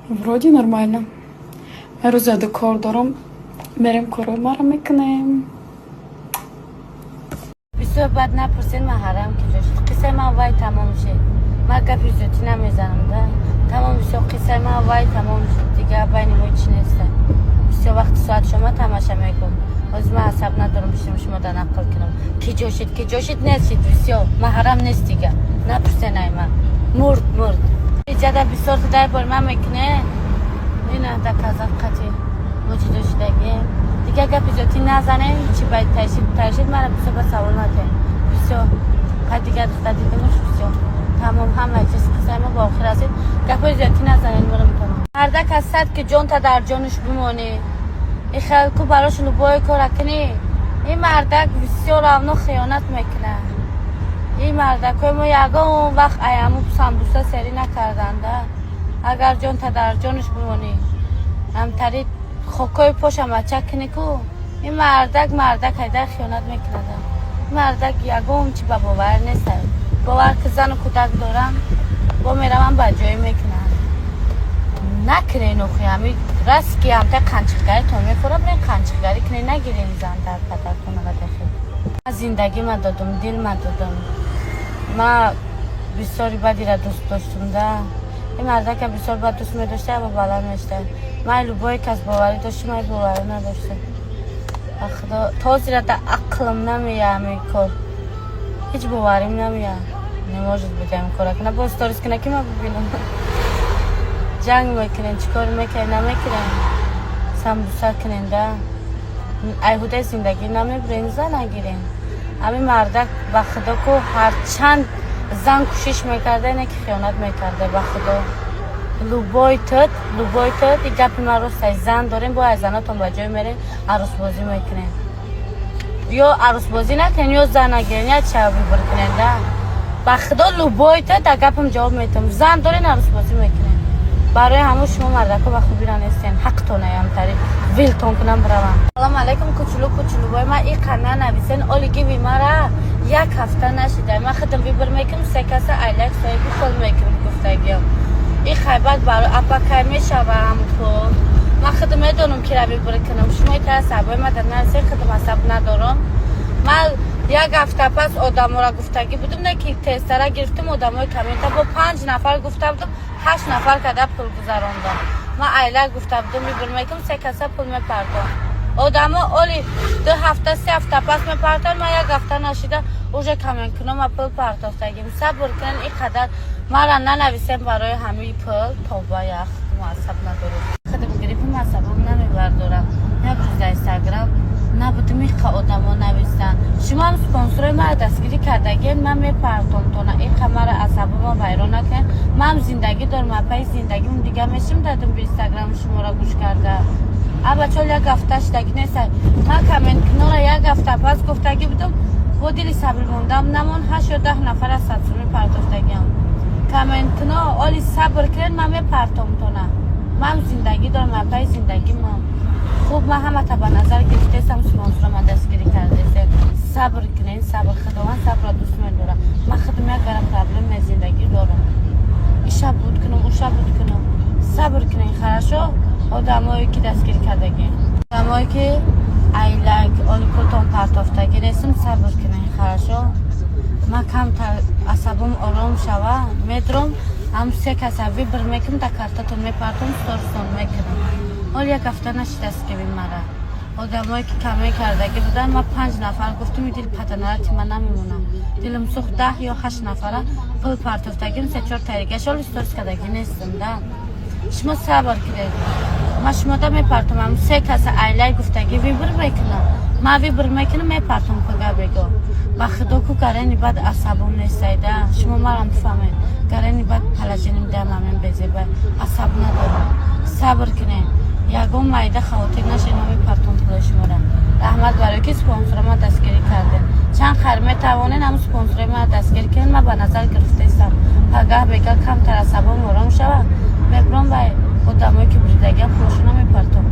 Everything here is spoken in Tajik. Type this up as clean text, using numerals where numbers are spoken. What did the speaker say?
Вроде нормально. Ман рӯзи яду кор дорам. Мерем, корҳои маро мекунем. Бисёр бад напурсед, маҳарам ки ҷо шуд. Қиссаи ман вай тамом шуд. Ман гапи зиёдтӣ намезанам да. Тамом, бисёр, қиссаи ман вай тамом шуд. Дигар байни мо чӣ неста. Бисёр вақти соат шума тамаша мекун. Ҳозир ман асаб надорам, бишинам, шумо да нақл кунам. Ки ҷо шуд, ки ҷо шуд, нест шуд, бисёр. Маҳарам нест дига. Напурсен ай ман. Мурд, мурд. Иҷада бисёр дар бори ман мекуне. Ина доказать қати мо ҷудо шудагем. Дигар гапи зиёдтӣ назанем, чӣ бояд ташид, ташид, мара бисёр ба савол натем. Бисёр. Қад дигар духтар дидимуш, бисёр. Тамом, ҳама чиз, қиссаи мо ба охир расид. Гапҳои зиёдтӣ назанем, мурмтон. Мардак ҳастад, ки ҷонта дар ҷонаш бимонӣ. И хел ку барош любой кора кунӣ. Ин мардак бисёр равно хиёнат мекунад. Ин мардакҳои мо ягон вақт аяму самбуса серӣ накарданда. Агар ҷонта дар ҷонаш бимонӣ, ҳамтари хокҳои поша мачак кунӣ ку, ин мардак мардак ҳайдар хиёнат мекунад. Мардак ягон чи ба бовар нест. Бовар ки, зану кӯдак дорам, бо меравам, ба ҷое мекунам. Накунен охи, ҳами раст ки ҳамта қанчиқгаритон мефорам, бирен қанчиқгарӣ кунен, нагирен зан дар падартон ғадахи. Ман зиндагӣ ма додум, дил ма додум. Ма бисёри бадира дӯст доштум да. Ин мардака бисёр бад дӯст медошта, ба баланд мешта. Ман любой кас боварӣ доштум, ман боварӣ надоштам. Ба худо, то зира да ақлам намея ҳамин кор. Ҳеҷ боварим намея. Не может быть ҳамин кора кунам. Боз сторис куна, ки ман бибинам. Ҷанг мекунен, чӣ кор мекунен, намекунен. Самбуса кунен да. Айҳудаи зиндагӣ намебурен, зан нагирен. Ҳамин мардак, ба худо ку, ҳарчанд зан кӯшиш мекарда, ине ки хиёнат мекарда, ба худо. Любой тот, любой тот, и гапи ман рост аст. Зан дорем, бо аз занатон ба ҷой мерем, арӯсбозӣ мекунем. Ё арӯсбозӣ накунем, ё зан нагирем, як ча выбор кунем да. Ба худо, любой тот, да гапам ҷавоб метам. Зан дорен, арӯсбозӣ мекунем. Барои ҳамун шумо мардако ба хубира нестен. Ҳақтона ямтари вилтон кунам, биравам. Салом алейкум, кучулу кучулубой ман, иқа нанависен. Олигиви мара як ҳафта нашида. Ман худам выбор мекунам, се каса айлак соҳиби пул мекунам гуфтагиам. И хайбат барои апакай мешава ҳам пул. Ман худам медонам, кира выбор кунам. Шумо итара асабои ма дар нависен, худам асаб надорам. Ман як ҳафта пас одамора гуфтагӣ будум, не ки тезтара гирифтум одамои коммента, бо панҷ нафар гуфта будум, ҳашт нафар када пул гузарондам. Ман айлак гуфта будум, выбор мекунам, се каса пул мепардом. Одамо оли 2 ҳафта, 3 ҳафта пас мепартон, ман як ҳафта нашида уже комменткунам, ма пул партофтагим. Сабр кунен, ин қадар мара нанависем барои ҳамаи пул. Тоба, ях, асаб надорам. Худам гирифтам, асабам намебардорам. Як рӯз дар Инстаграм набудум, иқа одамо навистанд. Шумо ҳам спонсорои мара дастгирӣ кардагиен, ман мепартом тона. Иқа мара асабама вайрон накунед. Ман ҳам зиндагӣ дорам, апаи зиндагим дига мешим дадум ба Инстаграм шуморо гӯш карда. Абачол як ҳафта шудагӣ нест. Ман комменткунора як ҳафта пас гуфтагӣ будум, бо дили сабр мондам, намон ҳашт ё 10 нафар аз 100 сумӣ партофтагиам. Комменткуно оли сабр кунед, ман мепартом тона. Ман зиндагӣ дорам, апаи зиндагимам. Хуб, ман ҳамата ба назар гирифтаистам, спонсора ман дастгирӣ кардаистем. Сабр кунед, сабр, Худованд сабрро дӯст медорад. Ман худам як гара проблемаи зиндагӣ дорам. Иша буд кунам, уша буд кунам. Сабр кунед, хорошо? Одамое ки дастгирӣ кардагӣ. Одамое ки айлак оли пултон партофтагӣ нестам, сабр кунед, хорошо? Ман камтар асабом ором шава, медром, ҳам се каса выбор мекунам, дар картатон мепартом, стористон мекунам. Ҳол як ҳафта нашидааст ки мара. Одамое ки камӣ кардагӣ буданд, ман панҷ нафар гуфтум, дил паданарати ман намемонам. Дилам сӯхт, 10 ё ҳашт нафара пул партофтагим, се чор таригаш оли сторис кардагӣ нестам да. Шумо сабр кунед. Ман шумода мепартомам, се каса айлай гуфтагӣ выбор мекунам. Ман выбор мекунам, мепартом пага бего. Ба худо ку, гарани бад асабом нестайда. Шумо марам бифаҳмед. Гарани бад положением дамамен безеба. Асаб надорам. Сабр кунед. Ягон майда хавотир нашед, ман мепартом пулои шуморо. Раҳмат барои ки спонсора ма дастгирӣ кардем. Чанд хар метавонед, ҳам спонсораи ма дастгирӣ кунед, ман ба назар гирифтаистам. Пагаҳ бега камтар асабом ором шава, мебурам ва одамое ки буридагиам пулошона мепартом.